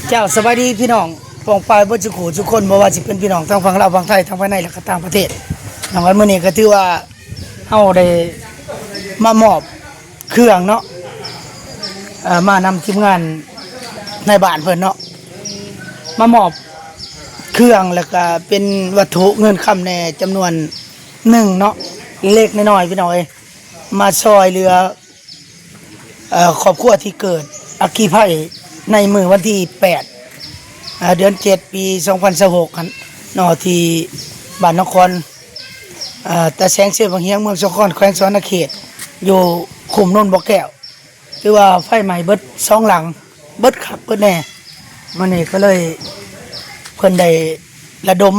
ເຈົ້າ ສະບາຍດີພີ່ນ້ອງປ້ອງປາຍເບິດສູ່ຜູ້ສູ່ຄົນ ບໍ່ວ່າຊິເປັນພີ່ນ້ອງທາງຝັ່ງລາວ ຝັ່ງໄທ ທັງພາຍໃນ ແລະກໍຕ່າງປະເທດ. ເນາະ ມື້ນີ້ກໍຖືວ່າເຮົາໄດ້ມາມອບເຄື່ອງເນາະ ເອີ ມານຳທີມງານນາຍບ້ານເພິ່ນເນາະ ມາມອບເຄື່ອງ ແລ້ວກໍເປັນວັດຖຸເງິນຄຳແດ່ຈຳນວນໜຶ່ງເນາະ ເລັກໆນ້ອຍໆ ພີ່ນ້ອງເອີຍ ມາຊ່ອຍເຫຼືອ ເອີ ຄອບຄົວທີ່ເກີດອັກຄີໄພໃນມື້ວັນທີແປດ ເດືອນເຈັດ ປີສອງພັນຊາວຫົກຫັ້ນເນາະ ທີ່ບ້ານນະຄອນ ເອີ ຕາແສງ ເຊບັ້ງຮຽງ ເມືອງສາຄອນ ແຂວງສະຫວັນນະເຂດ ຢູ່ຄຸ້ມໂນນບໍ່ແກ້ວ ຖືວ່າໄຟໄໝ້ເບິດສອງຫຼັງ ເບິດຄັກເບິດແນ່. ມື້ນີ້ກໍເລີຍເພິ່ນໄດ້ ລະດົມ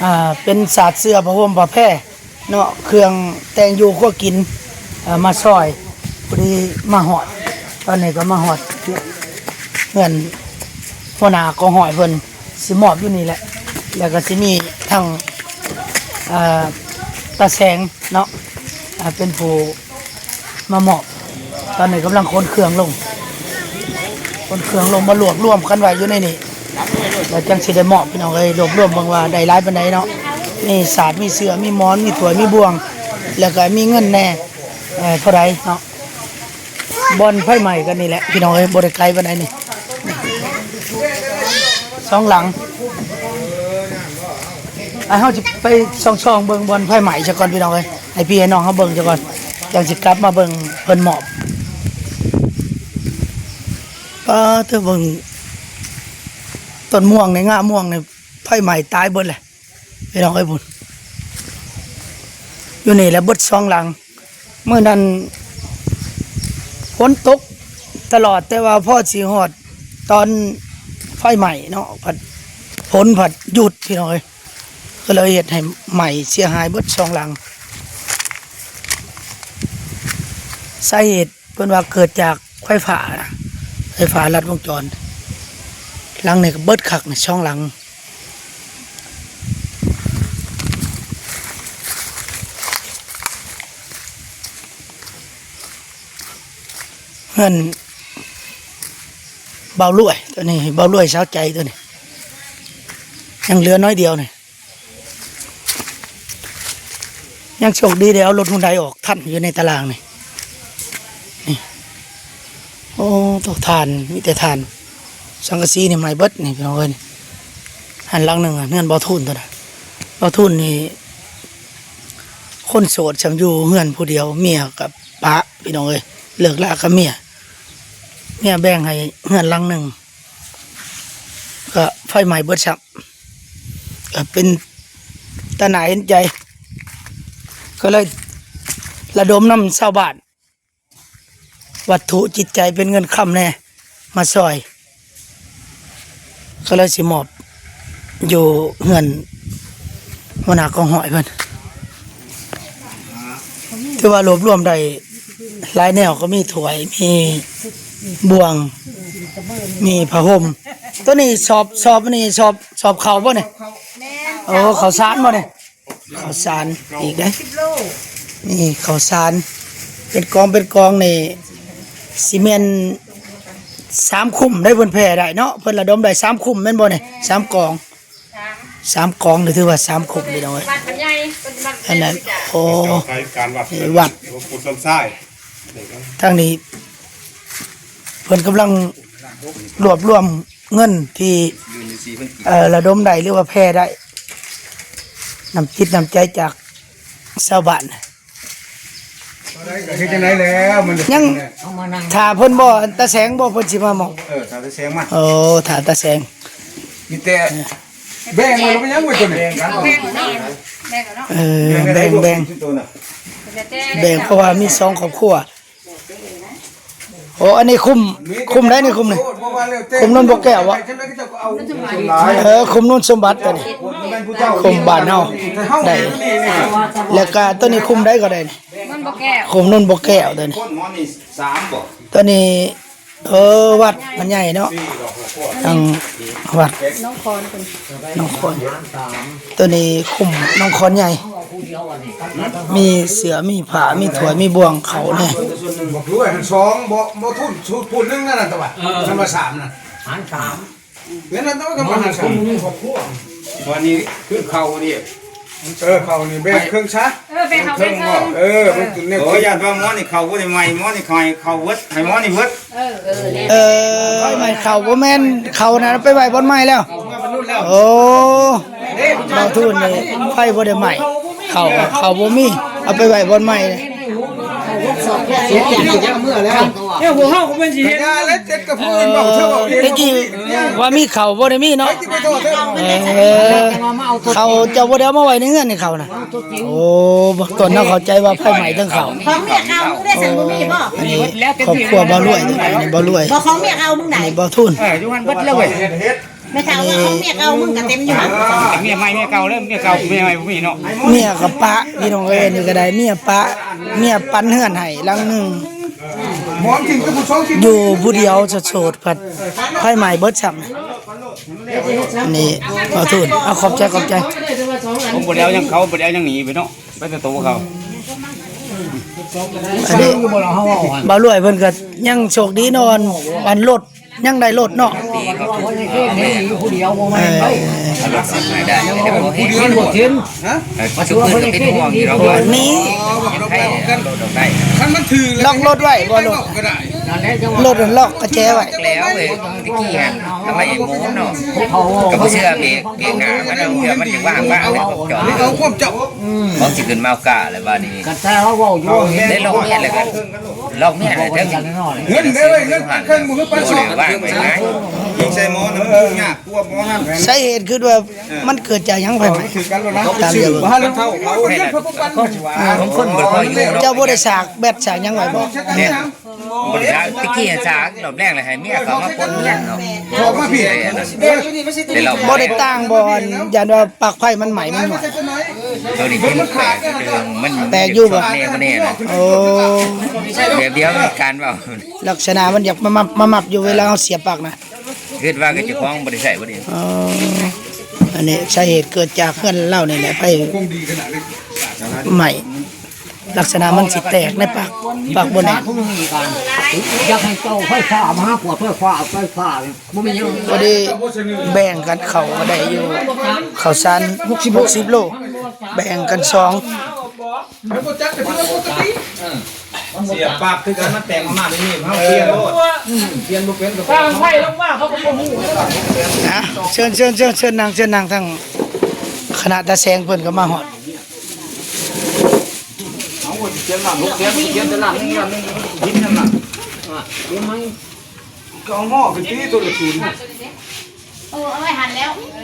ອ່າ ເປັນສາດເສື່ອ ຜ້າຫົ່ມຜ້າແພເນາະ ເຄື່ອງແຕ່ງຢູ່ຄົວກິນ ອ່າ ມາຊ່ອຍ. ພໍດີມາຮອດ ຕອນນີ້ກໍມາຮອດເຮືອນຫົວໜ້າກອງຮ້ອຍເພິ່ນ ຊິມອບຢູ່ນີ້ແຫຼະ ແລ້ວກໍຊິມີທັງ ອ່າ ຕາແສງເນາະ ອ່າ ເປັນຜູ້ ມາມອບ. ຕອນນີ້ກຳລັງຂົນເຄື່ອງລົງ ຂົນເຄື່ອງລົງມາລວບລວມກັນໄວ້ຢູ່ໃນນີ້ ແລ້ວຈັ່ງຊິໄດ້ມອບ ພີ່ນ້ອງເອີຍ. ລວບລວມເບິ່ງວ່າໄດ້ຫຼາຍປານໃດເນາະ ມີສາດ ມີເສື່ອ ມີໝອນ ມີຖ້ວຍ ມີບ່ວງ ແລ້ວກໍມີເງິນແດ່ ເອີ ເທົ່າໃດເນາະ. ບ່ອນໄຟໄໝ້ກັນນີ້ແຫຼະ ພີ່ນ້ອງເອີຍ ບໍ່ໄດ້ໄກປານໃດນີ້ ສອງຫຼັງ. ອ່ະ ເຮົາຊິໄປສ່ອງໆເບິ່ງບ່ອນໄຟໄໝ້ຊະກ່ອນ ພີ່ນ້ອງເອີຍ ໃຫ້ພີ່ໃຫ້ນ້ອງເຮົາເບິ່ງຊະກ່ອນ ຈັ່ງຊິກັບມາເບິ່ງເພິ່ນມອບ. ປາດເທີ ເບິ່ງຕົ້ນມ່ວງນີ້ ງາມ່ວງນີ້ ໄຟໄໝ້ຕາຍເບິດແຫຼະ ພີ່ນ້ອງເອີຍ ພຸ້ນ ຢູ່ນີ້ແຫຼະ ເບິດສອງຫຼັງ. ມື້ນັ້ນຝົນຕົກຕະຫຼອດ ແຕ່ວ່າພໍຊິຮອດຕອນໄຟໄໝ້ເນາະ ພັດ ຝົນພັດຢຸດ ພີ່ນ້ອງເອີຍ ກໍເລີຍເຮັດໃຫ້ໄໝ້ເສຍຫາຍເບິດສອງຫຼັງ. ສາເຫດເພິ່ນວ່າເກີດຈາກໄຟຟ້ານະ ໄຟຟ້າລັດວົງຈອນ. ຫຼັງນີ້ກໍເບິດຄັກນະ ສອງຫຼັງ. ເຮືອນບ່າວລວຍ ຕົວນີ້ ບ່າວລວຍສາວໃຈ ຕົວນີ້ ຍັງເຫຼືອໜ້ອຍດຽວນີ້. ຍັງໂຊກດີໄດ້ເອົາລົດຮຸນໄດອອກທັນ ຢູ່ໃນຕາລາງນີ້ ນີ້. ໂອ້ ໂຕ ຖ່ານ ມີແຕ່ຖ່ານ ສັງກະສີນີ້ໄໝ້ເບິດນີ້ ພີ່ນ້ອງເອີຍ. ຫັ້ນຫຼັງໜຶ່ງ ເຮືອນບ່າວທູນ ຕົວນັ້ນ ບ່າວທູນນີ້ ຄົນໂສດ ຊ່ຳຢູ່ເຮືອນຜູ້ດຽວ ເມຍກໍປະ ພີ່ນ້ອງເອີຍ ເລີກລາກັບເມຍ ເມຍແບ່ງໃຫ້ເຮືອນຫຼັງໜຶ່ງ ກໍໄຟໄໝ້ເບິດຊ້ຳ ກໍເປັນຕາໜ້າເຫັນໃຈ ກໍເລີຍລະດົມນຳຊາວບ້ານ ວັດຖຸຈິດໃຈເປັນເງິນຄຳແດ່ມາຊ່ອຍ ກໍເລີຍຊິມອບຢູ່ເຮືອນຫົວໜ້າກອງຮ້ອຍເພິ່ນ. ຖືວ່າລວບລວມໄດ້ຫຼາຍແນວ ກໍມີຖ້ວຍ ມີບ່ວງ ມີຜ້າຫົ່ມ. ຕົວນີ້ສອບ ສອບນີ້ສອບ ສອບເຂົ້າບໍ່ນີ້? ແມ່ນ ໂອ້ ເຂົ້າສານບໍ່ນີ້? ເຂົ້າສານອີກເດ້ ສິບໂລ ນີ້ເຂົ້າສານ ເປັນກອງເປັນກອງນີ້ ຊິແມ່ນສາມຄຸ້ມໄດ້ ເພິ່ນແຜ່ໄດ້ເນາະ ເພິ່ນລະດົມໄດ້ສາມຄຸ້ມແມ່ນບໍ່ນີ້? ສາມກອງ ສາມກອງນີ້ຖືວ່າສາມຄຸ້ມ ພີ່ນ້ອງເອີຍ. ອັນນັ້ນ ໂອ້ ວັດ ທາງນີ້ເພິ່ນກຳລັງລວບລວມເງິນທີ່ ເອີ ລະດົມໄດ້ ຫຼືວ່າແຜ່ໄດ້ ນ້ຳຈິດນ້ຳໃຈຈາກຊາວບ້ານ. ເຮັດຈັ່ງໃດແລ້ວ ມັນຍັງຖ້າເພິ່ນບໍ່ ຕາແສງບໍ່ ເພິ່ນຊິມາມອບ? ເອີ ຖ້າຕາແສງມາ ໂອ້ ຖ້າຕາແສງ ມີແຕ່ແບ່ງໄວ້ ເອົາໄປຫຍັງໄວ້ຕົວນີ້? ເອົາແບ່ງເນາະ ແບ່ງເນາະ ເອີ ແບ່ງ ແບ່ງ ແບ່ງ ແບ່ງ ເພາະວ່າມີສອງຄອບຄົວ. ໂອ້ ອັນນີ້ຄຸ້ມ ຄຸ້ມໃດນີ້? ຄຸ້ມນີ້ ຄຸ້ມໂນນບໍ່ແກ້ວບໍ? ເອີ ຄຸ້ມໂນນສົມບັດ ຕົວນີ້ ຄຸ້ມບ້ານເຮົາໄດ້. ແລ້ວກະຕົວນີ້ຄຸ້ມໃດກໍໄດ້ນີ້? ຄຸ້ມໂນນບໍ່ແກ້ວ ຕົວນີ້ ຕົວນີ້ ເອີ ວັດມັນໃຫຍ່ເນາະ ທາງວັດໜອງຄອນ ຕົວນີ້ຄຸ້ມໜອງຄອນໃຫຍ່. ມີເສື້ອ ມີຜ້າ ມີຖ້ວຍ ມີບ່ວງເຂົ້າແດ່. ບັກລວຍຫັ້ນສອງ ບໍ່ ບໍ່ທຸນ ຊຸດຜູ້ໜຶ່ງນັ້ນນະ ແຕ່ວ່າ ເອີ ຄັນວ່າສາມນະ ຫານສາມ ແມ່ນນັ້ນ ແຕ່ວ່າ ຄັນວ່າຫານສາມ ຄົນບໍ່ມີຄອບຄົວ ວັນນີ້ຄືເຂົ້ານີ້ ເອີ ເຂົ້ານີ້ແບ່ງເຄິ່ງຊະ ເອີ ແບ່ງເຂົ້າເຄິ່ງ ເອີ ມັນກິນແນວ ໂອ້ຍ ຢ້ານວ່າໝໍນີ້ເຂົ້າບໍ່ໄດ້ໃໝ່ ໝໍນີ້ເຂົ້າໃຫ້ເຂົ້າເບິດ ໃຫ້ໝໍນີ້ເບິດ. ເອີ ເອີ ໄຟໄໝ້ເຂົ້າ ບໍ່ແມ່ນເຂົ້ານະ ໄປໄວ້ບ່ອນໃໝ່ແລ້ວ. ໂອ້ ເບົາທູນນີ້ໄຟບໍ່ໄດ້ໄໝ້ເຂົ້າ ເຂົ້າບໍ່ມີ ເອົາໄປໄວ້ບ່ອນໃໝ່. ເອີ ແຕ່ກີ້ວ່າມີເຂົ້າ ບໍ່ໄດ້ມີເນາະ. ເອີ ເຂົ້າເຈົ້າບໍ່ໄດ້ເອົາມາໄວ້ໃນເຮືອນນີ້ ເຂົ້ານະ. ໂອ້ ບັກຕົ້ນເຮົາເຂົ້າໃຈວ່າໄຟໄໝ້ເທິງເຂົ້າ. ຂອງເມຍເກົ່າມຶງໄດ້ຊັ້ນ ບໍ່ມີບໍ່? ອັນນີ້ຄອບຄົວເບົາລວຍ ອັນນີ້ເບົາລວຍ ບໍ່ ຂອງເມຍເກົ່າມຶງໃດ ອັນນີ້ເບົາທູນ. ເອີ ຢູ່ຫັ້ນເບິດເລີຍເວີຍ ແມ່ເຖົ້າ ຂອງເມຍເກົ່າມຶງກໍເຕັມຢູ່ຫັ້ນ. ເມຍໃໝ່ເມຍເກົ່າເດີ ເມຍເກົ່າເມຍໃໝ່ບໍ່ມີເນາະ. ເມຍກໍປະ ພີ່ນ້ອງເອີຍ ນີ້ກໍໄດ້ ເມຍປະ ເມຍປັນເຮືອນໃຫ້ຫຼັງໜຶ່ງ ຢູ່ຜູ້ດຽວໂສດໆ ພັດໄຟໄໝ້ເບິດຊ້ຳ. ອັນນີ້ເບົາທູນ ເອົາ ຂອບໃຈ ຂອບໃຈ. ຜົມບໍ່ໄດ້ເອົາຫຍັງເຂົາ ບໍ່ໄດ້ເອົາຫຍັງໜີໄປເນາະ ໄປແຕ່ໂຕເຂົາ. ອັນນີ້ເບົາລວຍເພິ່ນກໍຍັງໂຊກດີເນາະ ອັນລົດ ຍັງໄດ້ລົດເນາະ. ເອີ ນີ້ ລັອກລົດໄວ້ບໍ່ ລົດ ລົດລັອກກະແຈໄວ້. ແລ້ວເອີຍ ຕະກີ້ຫັ້ນເອົາໄວ້ໃຫ້ໝູເນາະ ກໍບໍ່ເຊື່ອເບກ ເບກໜ້າມັນ ເອົາເພື່ອມັນຈະວ່າງໆ ແລ້ວກໍຈອດ ເອົາພວກເຈົ້າ ຂອງຊິຂຶ້ນມາເອົາກ້າແລ້ວບາດນີ້ ກໍແຕ່ເຮົາເວົ້າຢູ່ ໄດ້ລອກເມຍແລ້ວກໍ ລອກເມຍແລ້ວເຖິງ ເງິນເດ້ ເງິນເຄິ່ງບໍ່ຄືປານສອງ ວ່າງໄປຫຼາຍ ຍິງໃສ່ໝໍນະ ມັນຍາກກວ່າໝໍນັ້ນ. ສາເຫດຄືວ່າມັນເກີດຈາກຫຍັງ ໄຟໄໝ້? ຕາມເລື່ອງ ຂອງຄົນບໍ່ຄ່ອຍຢູ່ເນາະ ເຈົ້າບໍ່ໄດ້ສາກແບັດສາກຫຍັງໄວ້ບໍ່? ແມ່ນ ບໍ່ໄດ້ສາກ ຕະກີ້ສາກ ລອບແລກແລ້ວໃຫ້ເມຍເຂົາມາປົດເຮືອນເນາະ ເຂົ້າມາພີ້ ບໍ່ໄດ້ຕັ້ງບໍ່ ຢ້ານວ່າປລັກໄຟມັນໄໝ້ ມັນຫຍັງ ໂຕນີ້ເປັນແປກ ມັນແຕກຢູ່ບໍ່? ແນ່ບໍ່ແນ່ນະ ໂອ້ ແບບດຽວກັນເວົ້າ ລັກສະນະມັນຢາກມາມັບ ມາມັບຢູ່ເວລາເຮົາສຽບປລັກນະ ຄິດວ່າກໍເຈົ້າຂອງບໍ່ໄດ້ໃຊ້ບໍ່ໄດ້. ອໍ ອັນນີ້ສາເຫດເກີດຈາກເຮືອນລາວນີ້ແຫຼະ ໄຟໄໝ້ ລັກສະນະມັນຊິແຕກໃນປລັກ ປລັກບໍ່ແໜ້ນ. ຢາກໃຫ້ເຈົ້າໄຟຟ້າມາຫາກວດໄຟຟ້າ ໄຟຟ້າບໍ່ມີຫຍັງ ພໍດີແບ່ງກັນ ເຂົ້າກໍໄດ້ຢູ່ ເຂົ້າສານຫົກສິບໂລ ແບ່ງກັນສອງ ເສຍປລັກຄືກັນ ມັນແຕກອອກມາແບບນີ້ ເຮົາປ່ຽນໂລດ ປ່ຽນບໍ່ເປັນກໍ ທາງໄຟລົງມາເຂົາກໍບໍ່ຮູ້. ນະ ເຊີນ ເຊີນ ເຊີນ ເຊີນນັ່ງ ເຊີນນັ່ງ ທາງຄະນະຕາແສງເພິ່ນກໍມາຮອດ. ເອົາ ຊິປ່ຽນລ້ານ ຫົກແສນ ຊິປ່ຽນແຕ່ລ້ານໜຶ່ງ ລ້ານໜຶ່ງ ຜິດຫຍັງນະ ປ່ຽນໃໝ່ ກໍເອົາໝໍຂຶ້ນຕີໂຕລະສູນ. ເອີ ເອົາໄວ້ຫັ້ນແລ້ວ ເອີ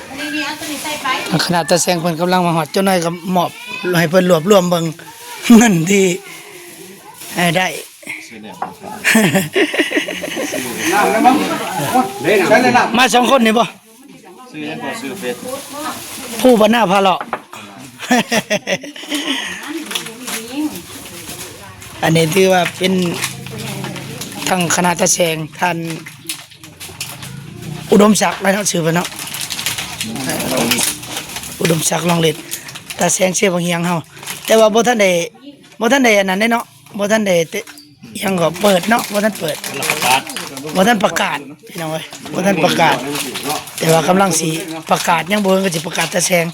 ອັນນີ້ ນີ້ ເອົາໂຕນີ້ໃສ່ໄປ. ຄະນະຕາແສງເພິ່ນກຳລັງມາຮອດ ເຈົ້າໜ້ອຍກໍມອບໃຫ້ເພິ່ນລວບລວມເບິ່ງເງິນທີ່ ເອີ ໄດ້ ມາສອງຄົນນີ້ບໍ່? ຊື່ຫຍັງກໍຊື່ເຟສ ພູບັນນາພາເລາະ. ອັນນີ້ຖືວ່າເປັນທາງຄະນະຕາແສງ ທ່ານ ອຸດົມສັກ ແມ່ນເນາະ ຊື່ເພິ່ນເນາະ ອຸດົມສັກ ລອງລິດ ຕາແສງເຊບັງຫຽງເຮົາ ແຕ່ວ່າບໍ່ທັນໄດ້ ບໍ່ທັນໄດ້ອັນນັ້ນເດ້ເນາະ ບໍ່ທັນໄດ້ ຫຍັງກໍເປີດເນາະ ບໍ່ທັນເປີດ ບໍ່ທັນປະກາດ ພີ່ນ້ອງເອີຍ ບໍ່ທັນປະກາດ ແຕ່ວ່າກຳລັງຊິປະກາດ ຍັງບໍ່ເຖິງກໍຊິປະກາດຕາແສງ.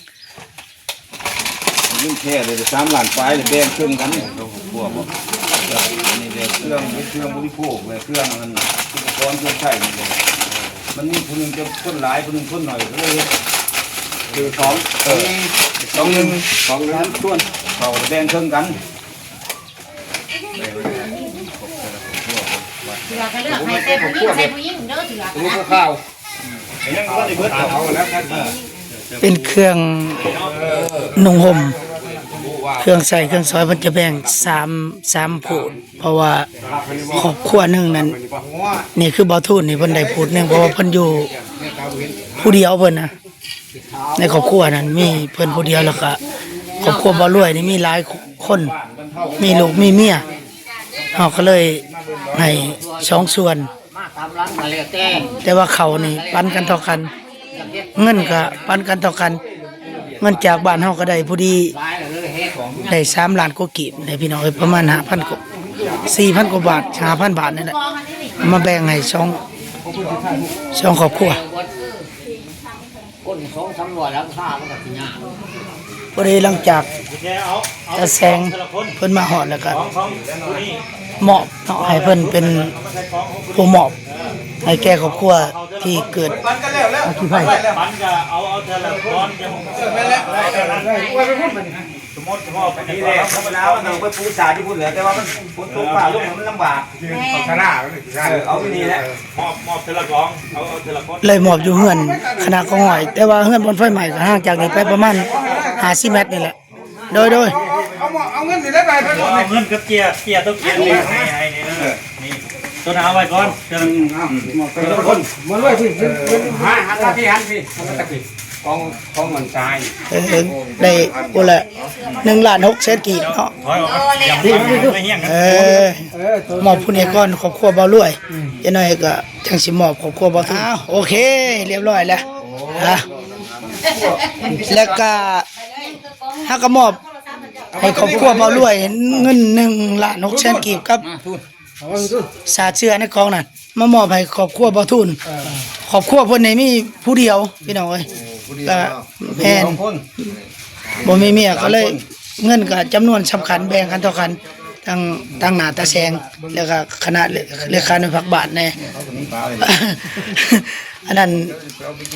ເງິນແທ້ເລີຍ ສາມລ້ານປາຍເລີຍ ແບ່ງເຄິ່ງກັນ ເຂົາກໍກົວບໍ່ ອັນນີ້ແຫຼະ ເຄື່ອງ ເຄື່ອງບໍລິໂພກແຫຼະ ເຄື່ອງອັນ ອຸປະກອນເຄື່ອງໃຊ້ນີ້ແຫຼະ ມັນມີຜູ້ໜຶ່ງຈະຄົນຫຼາຍ ຜູ້ໜຶ່ງຄົນໜ້ອຍ ກໍເລີຍເຮັດ ຄືສອງ ເອີ ສອງໜຶ່ງ ສອງໜຶ່ງ ເຂົາກໍແບ່ງເຄິ່ງກັນ. ເສື້ອກໍເລືອກໃຫ້ແຕ່ຜູ້ຍິງ ໃສ່ຜູ້ຍິງເດີ ເສື້ອກໍນະ ເປັນເຄື່ອງນຸ່ງຫົ່ມ ເຄື່ອງໃຊ້ເຄື່ອງສອຍ ເພິ່ນຈະແບ່ງສາມ ສາມພູດ ເພາະວ່າຄອບຄົວໜຶ່ງນັ້ນ ນີ້ຄືເບົາທູນນີ້ ເພິ່ນໄດ້ພູດໜຶ່ງ ເພາະວ່າເພິ່ນຢູ່ຜູ້ດຽວເພິ່ນນະ. ໃນຄອບຄົວນັ້ນມີເພິ່ນຜູ້ດຽວ ແລ້ວກະຄອບຄົວບໍ່ລວຍນີ້ມີຫຼາຍຄົນ ມີລູກມີເມຍ ເຮົາກໍເລີຍໃຫ້ສອງສ່ວນ ແຕ່ວ່າເຂົ້ານີ້ປັນກັນເທົ່າກັນ ເງິນກໍປັນກັນເທົ່າກັນ ເງິນຈາກບ້ານເຮົາກໍໄດ້ພໍດີ ໄດ້ສາມລ້ານກວ່າກີບເດ້ພີ່ນ້ອງເອີຍ ປະມານຫ້າພັນກວ່າ ສີ່ພັນກວ່າບາດ ຫ້າພັນບາດນີ້ແຫຼະ ເອົາມາແບ່ງໃຫ້ສອງ ສອງຄອບຄົວ. ຄົນສອງສາມຮ້ອຍຫຼັງຄາມັນກໍຊິຍາກ. ພໍດີຫຼັງຈາກຕາແສງເພິ່ນມາຮອດແລ້ວກໍມອບເນາະ ໃຫ້ເພິ່ນເປັນຜູ້ມອບໃຫ້ແກ່ຄອບຄົວທີ່ເກີດອັກຄີໄພ. ປັນກໍເອົາ ເອົາເທື່ອລະກ້ອນ. ເອີ ແມ່ນແລ້ວ. ສົມມຸດວ່າ ດີແລ້ວ ທຳມະດາມັນຕ້ອງໄປປູສາຢູ່ພຸ້ນແຫຼະ ແຕ່ວ່າມັນຝົນຕົກຟ້າລົງມັນລຳບາກ. ແມ່ນ ເອົາສາລາ ເອີ ເອົາຢູ່ນີ້ແຫຼະ ມອບ ມອບເທື່ອລະກອງ ເອົາ ເອົາເທື່ອລະຄົນ ເລີຍມອບຢູ່ເຮືອນຄະນະກອງຮ້ອຍ ແຕ່ວ່າເຮືອນບ່ອນໄຟໄໝ້ກໍຫ່າງຈາກນີ້ໄປປະມານຫ້າສິບແມັດນີ້ແຫຼະ. ໂດຍ ໂດຍ ເອົາ ເອົາເງິນນີ້ໄດ້ໄປ ເອົາເງິນກັບເຈ້ຍ ເຈ້ຍຕົວກຽນນີ້ໃຫ້ ໃຫ້ນີ້ ເອີ ນີ້ ຕົວນັ້ນເອົາໄວ້ກ່ອນ ເທື່ອລະຄົນ ມາລວຍ ພີ່ ຫາ ຫາທີ່ ຫັນພີ່ ຂອງ ຂອງມັນຊາຍ. ເອີ ໄດ້ຄົນລະໜຶ່ງລ້ານຫົກແສນກີບເນາະ. ເອີ ມອບຜູ້ນີ້ກ່ອນ ຄອບຄົວເບົາລວຍ ອືມ ຈັກໜ້ອຍກໍຈັ່ງຊິມອບຄອບຄົວເບົາທຸນ. ອ້າວ ໂອເຄ ລຽບຮ້ອຍແລ້ວ ອ່າ ແລ້ວກໍເຮົາກໍມອບໃຫ້ຄອບຄົວເບົາລວຍ ເງິນໜຶ່ງລ້ານຫົກແສນກີບກັບ ສາດເສື້ອໃນກອງນັ້ນ ມາມອບໃຫ້ຄອບຄົວເບົາທຸນ. ເອີ ຄອບຄົວເພິ່ນນີ້ມີຜູ້ດຽວ ພີ່ນ້ອງເອີຍ. ໂອ້ ຜູ້ດຽວ ກໍແມ່ນ ບໍ່ມີເມຍ ກໍເລີຍ ເງິນກໍຈຳນວນສຳຄັນ ແບ່ງກັນເທົ່າກັນ ທັງ ທັງໜ້າຕາແສງ ແລ້ວກໍຄະນະເລ ເລຂານຸພັກບ້ານແດ່ ອັນນັ້ນ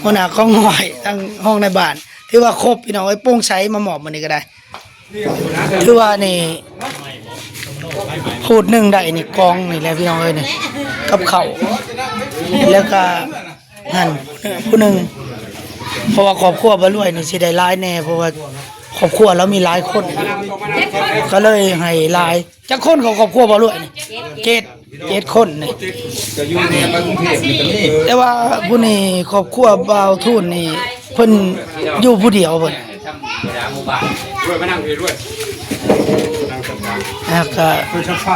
ຫົວໜ້າກອງຮ້ອຍ ທັງຮອງນາຍບ້ານ ຖືວ່າຄົບ ພີ່ນ້ອງເອີຍ ໂປ່ງໃສ ມາມອບມື້ນີ້ກໍໄດ້. ຖືວ່ານີ້ພູດໜຶ່ງໄດ້ນີ້ ກອງນີ້ແຫຼະພີ່ນ້ອງເອີຍ ນີ້ກັບເຂົ້າ ແລ້ວກະຫັ້ນຜູ້ໜຶ່ງ ເພາະວ່າຄອບຄົວບ່າວລວຍນີ້ຊິໄດ້ຫຼາຍແດ່ ເພາະວ່າຄອບຄົວລາວມີຫຼາຍຄົນ ກໍເລີຍໃຫ້ຫຼາຍ. ຈັກຄົນຂອງຄອບຄົວບ່າວລວຍນີ້? ເຈັດ ເຈັດຄົນນີ້ ກໍຢູ່ໃນເມືອງກຸງເທບນີ້ກໍມີ ແຕ່ວ່າຜູ້ນີ້ຄອບຄົວບ່າວທູນນີ້ ເພິ່ນຢູ່ຜູ້ດຽວເພິ່ນ ແລ້ວກໍ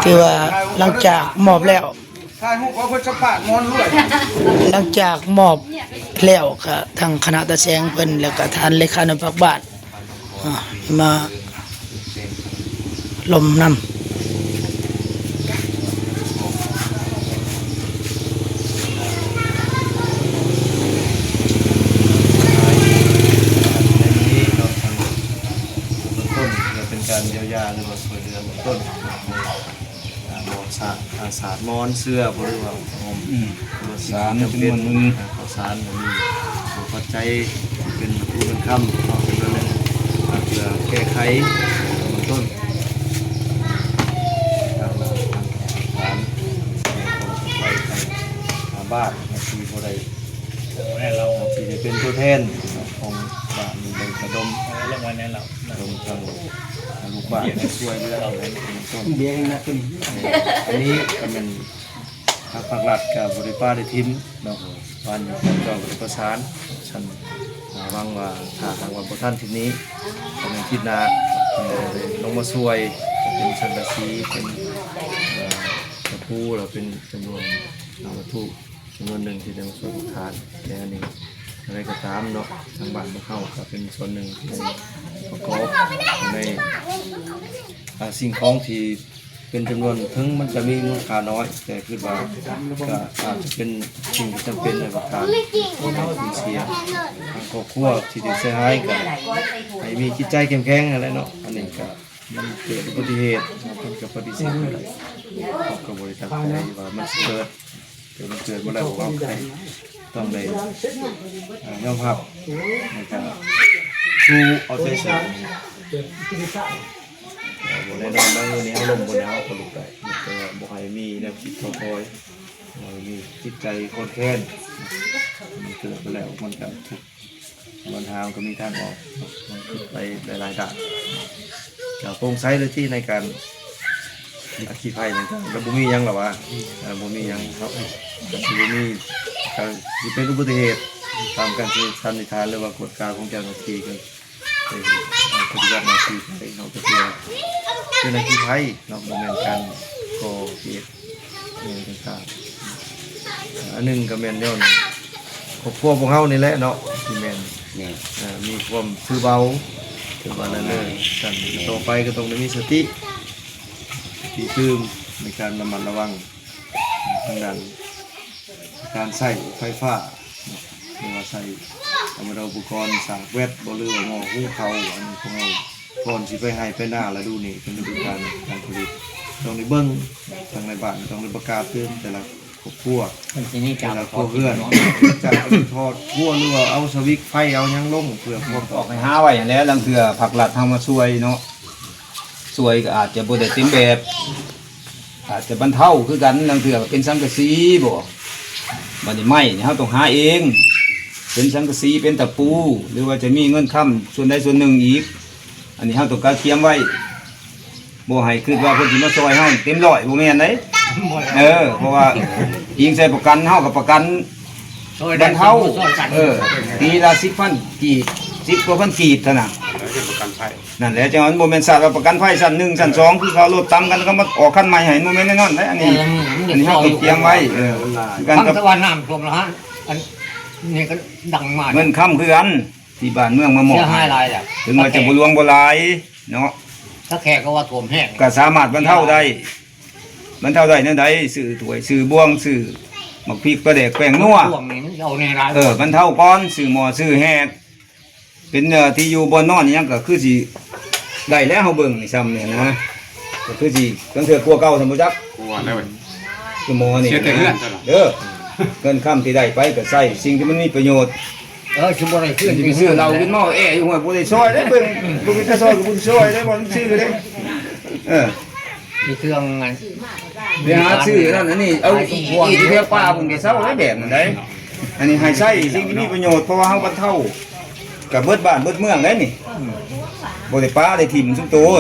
ຖືວ່າຫຼັງຈາກມອບແລ້ວ ຖ່າຍຮູບເອົາເພິ່ນສະພາດມ່ວນລວຍ ຫຼັງຈາກມອບແລ້ວກໍທາງຄະນະຕາແສງເພິ່ນ ແລ້ວກໍທ່ານເລຂານຸພັກບ້ານ ອ່າ ມາລົມນຳ ເບື້ອງຕົ້ນ ເພື່ອເປັນການຢຽວຢາ ຫຼືວ່າຊ່ວຍເຫຼືອເບື້ອງຕົ້ນ ອ່າ ໝອກສາດ ອ່າ ສາດໝອນເສື່ອ ບໍ່ ຫຼືວ່າຜ້າຫົ່ມ ອືມ ຫຼືວ່າສິ່ງທີ່ຈຳເປັນ ເຂົ້າສານກໍມີ ປັດໄຈເປັນວັດຖຸເງິນຄຳເນາະ ເປັນສ່ວນໜຶ່ງ ອ່າ ເພື່ອແກ້ໄຂເບື້ອງຕົ້ນ ທາງ ທາງ ທາງ ທາງບ້ານທີ່ບໍ່ໄດ້ ທີ່ໄດ້ເປັນຕົວແທນຂອງບ້ານໄດ້ລະດົມ ລະດົມທັງ ອ່າ ລູກບ້ານມາຊ່ວຍເຫຼືອເປັນຕົ້ນ ເອີ ອັນນີ້ກໍແມ່ນ ທາງພາກລັດກໍບໍ່ໄດ້ປະໄດ້ຖິ້ມເນາະ ບ້ານຢູ່ເຈົ້າກໍໄດ້ປະສານ ຊັ້ນ ອ່າ ຫວັງວ່າຖ້າຫາກວ່າບໍ່ທັນທິດນີ້ ກໍແມ່ນທິດໜ້າ ເອີ ລົງມາຊ່ວຍ ເປັນສັງກະສີ ເປັນ ເອີ ຕະປູ ແລ້ວເປັນຈຳນວນ ອ່າ ວັດຖຸ ຈຳນວນໜຶ່ງທີ່ໄດ້ມາຊ່ວຍພວກທ່ານ ແຕ່ອັນນີ້ ຢ່າງໃດກໍຕາມເນາະ ທາງບ້ານພວກເຮົາກໍເປັນສ່ວນໜຶ່ງທີ່ໄດ້ປະກອບໃນ ອ່າ ສິ່ງຂອງທີ່ເປັນຈຳນວນ ເຖິງມັນຈະມີມູນຄ່ານ້ອຍ ແຕ່ຄິດວ່າກໍອາດຈະເປັນສິ່ງທີ່ຈຳເປັນໃນບາງຄັ້ງ ທີ່ເສຍ ທາງຄອບຄົວທີ່ຖືກເສຍຫາຍກໍໃຫ້ມີຈິດໃຈເຂັ້ມແຂງຫັ້ນແຫຼະເນາະ ອັນນີ້ກໍມັນເກີດອຸບັດຕິເຫດ ເພິ່ນກໍປະຕິເສດບໍ່ໄດ້ ເຮົາກໍບໍ່ໄດ້ຕັ້ງໃຈວ່າມັນຊິເກີດ ແຕ່ມັນເກີດມາແລ້ວ ເຮົາກໍຕ້ອງໄດ້ ອ່າ ຍອມຮັບ ແລ້ວກໍສູ້ເອົາໃຈໃສ່ ເອີ ບໍ່ແນ່ນອນ ບາງມື້ນີ້ເຮົາລົ້ມບໍ່ໄດ້ ເຮົາກໍລຸກໄດ້ ແຕ່ວ່າບໍ່ໃຫ້ມີແນວຄິດທໍ້ຖອຍ ໃຫ້ມີຈິດໃຈຄອນແຄນ ມັນເກີດມາແລ້ວ ມັນກໍທຸກ ບັນຫາມັນກໍມີທາງອອກ ມັນຄິດໄປຫຼາຍໆດ້ານ ກໍໂປ່ງໃສເລີຍທີ່ໃນການ ອັກຄີໄພຕ່າງໆ ກໍບໍ່ມີຫຍັງແລ້ວວ່າ ເອີ ບໍ່ມີຫຍັງເນາະ ກໍຊິບໍ່ມີ ກໍຊິເປັນອຸບັດຕິເຫດ ຕາມການສັນນິຖານ ຫຼືວ່າກວດກາຂອງເຈົ້າໜ້າທີ່ ກໍໄດ້ປະຕິບັດໜ້າທີ່ໄປເນາະ ກໍຄືວ່າເປັນອັກຄີໄພເນາະ ບໍ່ແມ່ນການກໍ່ເຫດ ອີ່ຫຍັງຕ່າງໆ ອັນໜຶ່ງກໍແມ່ນຍ້ອນຄອບຄົວພວກເຮົານີ້ແຫຼະເນາະ ທີ່ແມ່ນ ແມ່ນ ເອີ ມີຄວາມຖືເບົາ ຖືວ່ານັ້ນເລີຍ. ແມ່ນ ຊັ້ນຕໍ່ໄປກໍຕ້ອງໄດ້ມີສະຕິ ສະຕິຕື່ມໃນການລະມັດລະວັງທາງດ້ານການໃຊ້ໄຟຟ້າເນາະ ຫຼືວ່າໃຊ້ ອຳນວຍອຸປະກອນສາກແວັດບໍ ຫຼືວ່າໝໍ້ຫຸງເຂົ້າ ອັນນີ້ພວກເຮົາ ກ່ອນຊິໄປໄຮ່ໄປນາລະດູນີ້ ເປັນລະດູການການຜະລິດ ຕ້ອງໄດ້ເບິ່ງ ທາງໃນບ້ານຕ້ອງໄດ້ປະກາດເຕືອນແຕ່ລະຄອບຄົວ ເພິ່ນຊິມີ ແຕ່ລະຄົວເຮືອນ ຈາກກະຕິຖອດຄົວ ຫຼືວ່າເອົາສະວິກໄຟເອົາຫຍັງລົງ ເພື່ອຄວາມປອດໄພ. ອອກໄປຫາໄວ້ຫັ້ນແຫຼະ ລາງເທື່ອພັກລັດເຮົາມາຊ່ວຍເນາະ ຊ່ວຍກໍອາດຈະບໍ່ໄດ້ເຕັມແບບ ອາດຈະບັນເທົາຄືກັນ ລາງເທື່ອກໍເປັນສັງກະສີບໍ ບັດນີ້ໄມ້ນີ້ເຮົາຕ້ອງຫາເອງ ເປັນສັງກະສີ ເປັນຕະປູ ຫຼືວ່າຈະມີເງິນຄຳສ່ວນໃດສ່ວນໜຶ່ງອີກ ອັນນີ້ເຮົາຕ້ອງກະກຽມໄວ້ ບໍ່ໃຫ້ຄິດວ່າເພິ່ນຊິມາຊ່ອຍເຮົາເຕັມຮ້ອຍ ບໍ່ແມ່ນເດ້. ເອີ ເພາະວ່າອີງໃສ່ປະກັນ ເຮົາກໍປະກັນ ຊ່ອຍໄດ້ ບັນເທົາ ຊ່ອຍກັນ ເອີ ປີລະສິບພັນກີບ ສິບກວ່າພັນກີບເທົ່ານັ້ນ ແລ້ວຈະປະກັນໄພ ນັ້ນແຫຼະ ຈັ່ງວ່າມັນບໍ່ແມ່ນຊາດວ່າປະກັນໄພຊັ້ນໜຶ່ງ ຊັ້ນສອງ ຄືເຂົາລົດຕຳກັນ ເຂົາມາອອກຄັນໃໝ່ໃຫ້ ບໍ່ແມ່ນແນວນັ້ນເດ້. ອັນນີ້ ເອີ ອັນນີ້ເຮົາຕ້ອງກຽມໄວ້ ເອີ ຄືກັນກັບ ຟັງແຕ່ວ່ານ້ຳຖ້ວມລະຫັ້ນ ອັນນີ້ກໍດັງມາ ເງິນຄຳຄືກັນ ທີ່ບ້ານເມືອງມາມອບ ເສຍຫາຍຫຼາຍແລ້ວ ເຖິງວ່າຈະບໍ່ຫຼວງບໍ່ຫຼາຍເນາະ ຖ້າແຂກກໍວ່າຖ້ວມແຮງ ກໍສາມາດບັນເທົາໄດ້ ບັນເທົາໄດ້ແນວໃດ? ຊື້ຖ້ວຍ ຊື້ບ່ວງ ຊື້ໝາກພິກ ປາແດກ ແປ້ງນົວ ເອີ ບັນເທົາກ່ອນ ຊື້ໝໍ້ ຊື້ແຮດ ເປັນ ເອີ ທີ່ຢູ່ບ່ອນນອນອີ່ຫຍັງ ກໍຄືຊິໄດ້ແລ້ວ ເຮົາເບິ່ງນີ້ຊ່ຳນີ້ນະ ກໍຄືຊິ ລາງເທື່ອກວ່າເກົ່າ ທ່ານບໍ່ຈັກ ກວ່າແລ້ວ ຄືໝໍນີ້ ເສຍແຕ່ເຮືອນ ເດີ ເງິນຄຳທີ່ໄດ້ໄປກໍໃຊ້ສິ່ງທີ່ມັນມີປະໂຫຍດ ເອີ ຊິບໍ່ໄດ້ຄືນ ຊິໄປຊື້ເຫຼົ້າກິນເມົາແອຢູ່ ຫ້ວຍ ບໍ່ໄດ້ຊ່ອຍເດ້ ເບິ່ງ ບໍ່ມີກະຊ່ອຍກໍບໍ່ໄດ້ຊ່ອຍເດ້ ບໍ່ໄດ້ຊື້ເດ້ ເອີ ມີເຄື່ອງ ໄປຫາຊື້ອັນນັ້ນອັນນີ້ ເອົາອີກ ອີກແຖວປ່າພຸ້ນກໍເຊົາໄດ້ແບບນັ້ນໄດ໋. ອັນນີ້ໃຫ້ໃຊ້ສິ່ງທີ່ມີປະໂຫຍດ ເພາະວ່າເຮົາບັນເທົາ ກໍເບິດບ້ານເບິດເມືອງໄດ໋ນີ້ ບໍ່ໄດ້ປະໄດ້ຖິ້ມຊຸມໂຕ ເ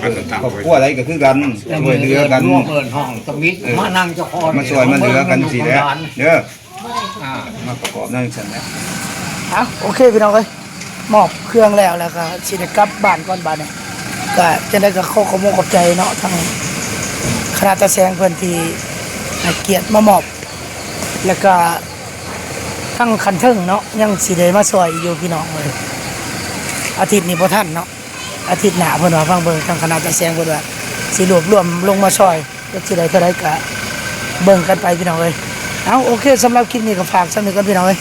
ອີ ຄອບຄົວໃດກໍຄືກັນ ຊ່ວຍເຫຼືອກັນ ເອີ້ນຫ້ອງຕຳອິດ ເອີ ມານັ່ງເຈົ້າຂອງ ມາຊ່ວຍມາເຫຼືອກັນຊີ້ແຫຼະເດີ ອ່າ ມາປະກອບນຳຈັ່ງຊັ້ນແຫຼະ. ເອົາ ໂອເຄພີ່ນ້ອງເອີຍ ມອບເຄື່ອງແລ້ວ ແລ້ວກໍຊິໄດ້ກັບບ້ານກ່ອນບາດນີ້ ກໍຈັ່ງໃດກໍຂໍຂອບອົກຂອບໃຈເນາະ ທາງຄະນະຕາແສງເພິ່ນທີ່ໃຫ້ກຽດມາມອບ ແລ້ວກໍທາງຂັ້ນເທິງເນາະ ຍັງຊິໄດ້ມາຊ່ອຍຢູ່ພີ່ນ້ອງເອີຍ ອາທິດນີ້ບໍ່ທັນເນາະ ອາທິດໜ້າເພິ່ນວ່າ ຟັງເບິ່ງທາງຄະນະຕາແສງເພິ່ນວ່າ ຊິລວບລວມລົງມາຊ່ອຍ ຈັກຊິໄດ້ເທົ່າໃດກະເບິ່ງກັນໄປພີ່ນ້ອງເອີຍ. ເອົາ ໂອເຄ ສຳລັບຄລິບນີ້ກໍຝາກສ່ຳນີ້ກ່ອນພີ່ນ້ອງເອີຍ.